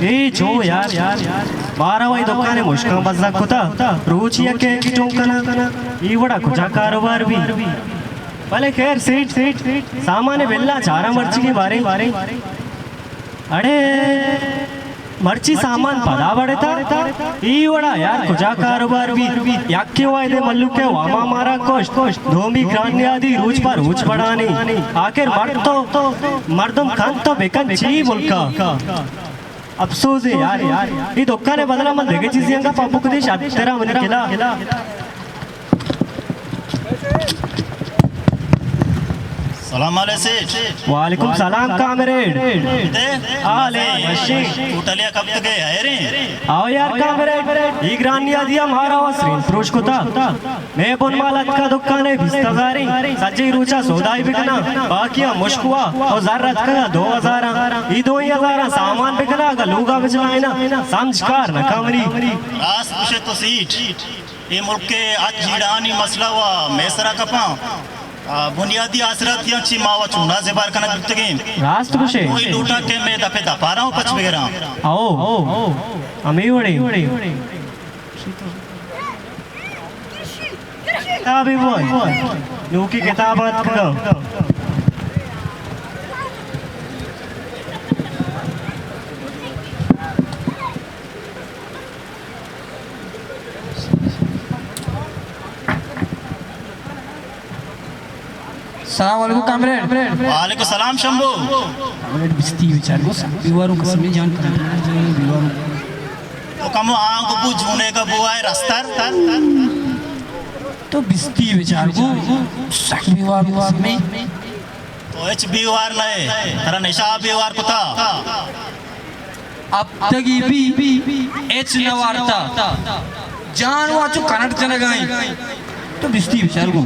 اے چو یار، مارا وئی دکان ءِ مشکاں بزگ کتا، روچ یک یکی ٹونک کناں، اے وڑا کجا کاروبار بی؟ بلے خیر سیٹھ، سامان بلا چاراں مرچی کے بارے۔ اڑے مرچی سامان پدا بڑتا، اے وڑا یار کجا کاروبار بی؟ یکے وایدے ملوک ءِ واما مارا کشت، دومی گران نیادی روچ پہ روچ بڑانی۔ آخر مرد تو، مردم کن تو بکن چی ملکا؟ افسوس ہے یار، اے دکان ءِ بدلا من دگہ چیزے انگا پمپ کدی شترا منی کلا۔ سلام علیکم سیٹھ۔ وعلیکم سلام کامریڈ۔ دے؟ حال ہے؟ وشی۔ ہوٹلیا کب تک ہے؟ آؤ یار کامریڈ، اے گران نیادیا مارا و سرین پروش کتا۔ مئے بن مال اتکا دکانے بیست ہزاریں، سجیں روچا سودائی بکناں، باقی ءَ مشکوا او زر اتکگا دو ہزاراں، اے دوئیں ہزاراں سامان بکناں، اگاں لوگا بچلائیناں، سمجھ کار نہ کمری۔ راست گوشے تو سیٹھ، اے ملک ءِ ہچ جیڑہانی مسئلہ و مئے سرا کپاں۔ آ، بنیادی آسراتیاں چی ما و چونا زبار کنگ بوتگیں۔ راست گوشے۔ کوئی لوٹاں کہ مئے دپے دپاراں و پچ بگراں۔ او، ہمے وڑے۔ کتابے بوان، نوکی کتاب اتکگاں۔ سلام علیکم کامریڈ۔ وعلیکم سلام شمبو۔ کامریڈ بستی بچار گو سک بیواروں قسمی جان کامریڈ جان بیواروں۔ تو کمو آنگو بو جونے کا بو آئے رستر۔ تو بستی بچار گو سک بیواروں قسمی۔ تو ہچ بیوار نئے، ترا نشا بیوار کتا۔ ہپتگی بی ہچ نہ وارتا۔ جان وا چو کنٹ جنگائیں۔ تو بستی بچار گو۔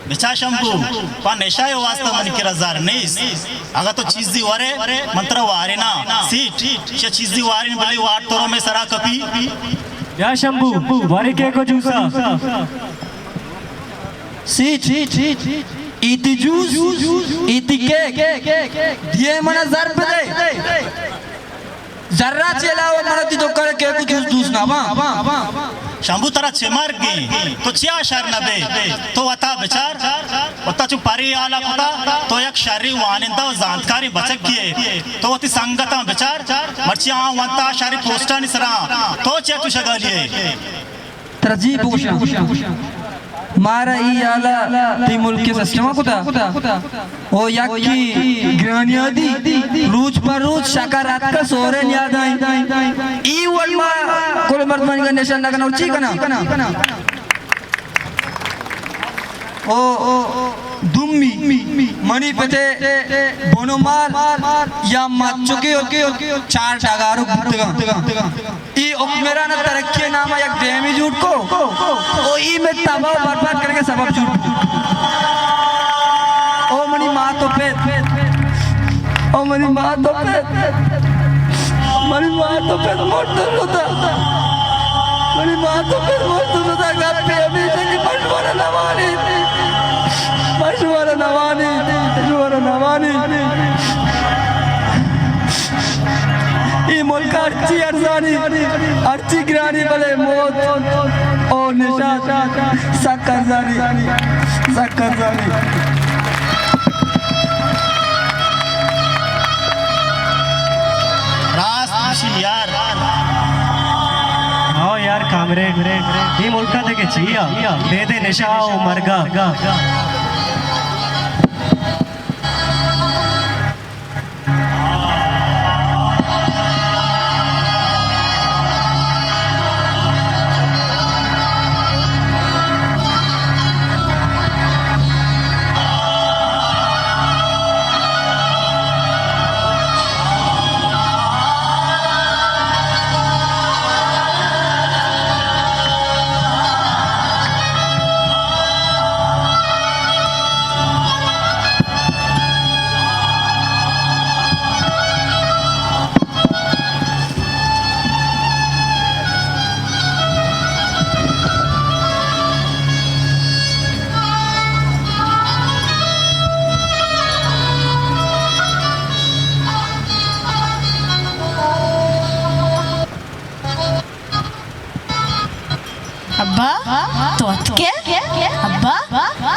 بچار شمبو، پا نشا ءِ واسطہ منی کرا زر نیست۔ اگاں تو چیزی ورے، من ترا واریناں۔ سیٹھ، چہ چیزی وارین بلی وارت تو رو مئے سرا کپی۔ یا شمبو، ورے کیک و جوسا۔ سیٹھ، ایتی جوس، ایتی کیک، دیئے منا زر بدے۔ زرا چہ علاوہ منا تی دکان کیک و جوس دوست نہ باں۔ شمبو ترا چہ مرگی، تو چیا شر نہ بے؟ تو وتا بچار، وتا چو پری آلا کتا، تو یک شری وانندہ و زانتکاری بچکی ئے۔ تو وتی سنگتاں بچار، مرچی آ ونتا شری پوسٹانی سرا، تو چیا چو شگالی ئے؟ ترا جی بگوشاں، مارا ای حالا تی ملک ءِ سسٹم ءَ کتا۔ او یکی گرانیادی روچ پہ روچ شکر اتکا سورے نیادائیں۔ ای وڑ ما کل مردمانی گا نشان نہ کناں، چی کناں؟ او دومی منی پتے بنو مال یا مچکے چار ڈگارک بوتگاں۔ ای حکمران ترقی نام یک ڈیمی جوڑ کو، او ای میں تباہ و برباد کرنے کے سبب جوڑ کو۔ او منی ماں تو پت، او منی ماں تو پت، منی ماں تو پت مرد ہوتا، منی ماں تو پت مرد ہوتا۔ گپ پہ ہمیشہ کہ پشمانہ نوانی، پشمانہ نوانی، پشمانہ نوانی۔ ای ملک ہرچی ارزانی، ہرچی گرانی، بلے موت او نشا سک ارزانی، سک ارزانی۔ راست گوشی یار۔ ہاں یار کامریڈ، ای ملک ءَ دگہ چی ءَ؟ دے دے نشا و مرگا۔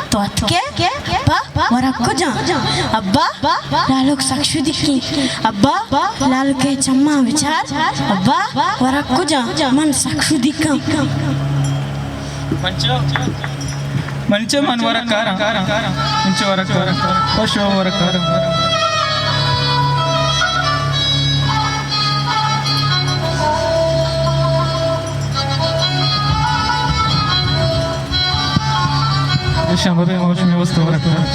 تو اتکے؟ ابا، ورگ کجا؟ ابا، لالک سک شدیکی۔ ابا، لالک ءِ چماں بچار۔ ابا، ورگ کجا؟ من سک شدیکاں۔ من چو، من چو من ورگ کاراں۔ من چو ورگ کاراں۔ پشو ورگ کاراں۔ ایشاں ببے، ما شمئے واستا ورگ کاراں۔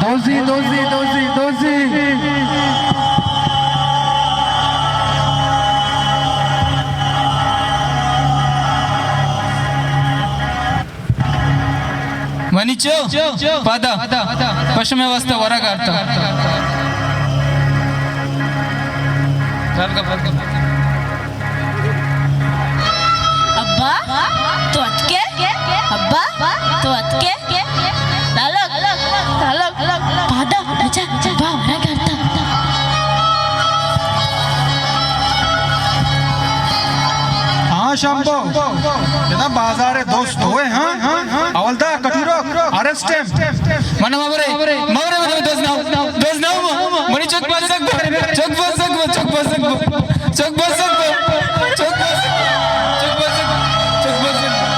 دوزی، دوزی، دوزی، دوزی۔ منی چو، پادا، پشمے واسطہ ورگ آرتا۔ ابا، تو اتکے؟ ابا، تو اتکے؟ لالک، لالک، پادا، بچا، ابا ورگ آرتا۔ ہاں شمبو، ادا بازار دوست ہوئے، ہاں؟ اول دا کٹورو، ارسٹ۔ من مبرے، مبرے، مبرے، دوست ناو، دوست ناو، منی چک بزگ بو، چک بزگ بو، چک بزگ بو، چک بزگ بو، چک بزگ بو، چک بزگ بو، چک بزگ بو۔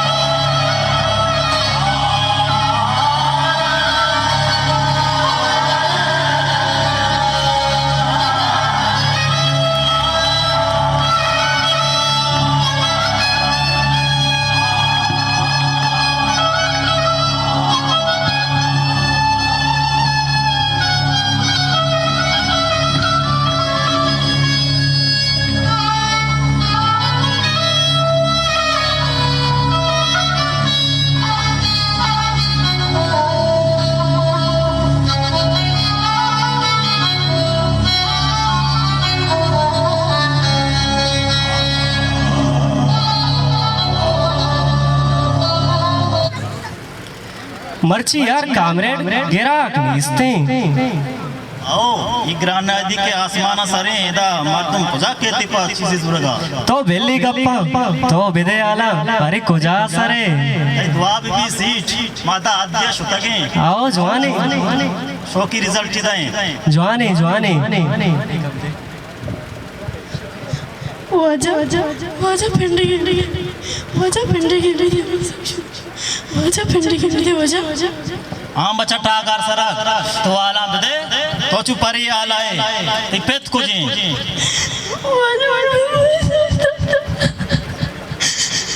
مرچی یار کامریڈ گراک نیستیں۔ او، اے گران نادی کہ آسمان ءَ سریں، ادا مردم کجا کیتی پہ چیزے زورگا؟ تو بلی گپاں، تو بدے حالاں، ارے کجا سرے؟ اے دعا بی بی سیٹ، ما دا ادیا شتگیں۔ آؤ جوانے۔ شوقی رزلٹ دیں۔ جوانے، جوانے۔ واجہ، واجہ پنڈی گنڈی، واجہ پنڈی گنڈی، واجہ پنڈی گنڈی، واجہ۔ ہاں بچہ ٹاکار سرا، تو حالاں بدے، تو چو پری حال آئے، تئی پت کجیں؟ واجہ، واجہ، واجہ۔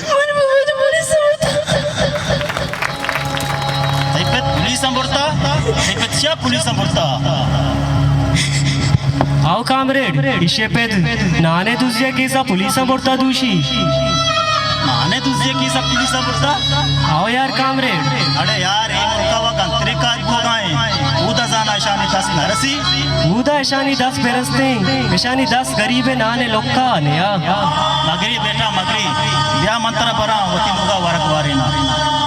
من بابا تو پولیس ءَ برتا۔ تئی پت پولیس ءَ برتا؟ تئی پت چیا پولیس ءَ برتا؟ آؤ کامریڈ، ایشی پت نانے دزی ءِ کیس ءَ پولیس ءَ برتا دوشی۔ نانے دزی ءِ کیس ءَ پولیس ءَ برتا؟ آؤ یار کامریڈ۔ اڑے یار، اے ملک ءَ وا گنترے کار بوگا ایں۔ اودا زانا اشانی دست نہ رسی۔ اودا اشانی دست برستیں، اشانی دست گریب نان لکا نیا۔ مگری بیٹا مگری، بیا من ترا براں وتی لوگا ورگ واریناں۔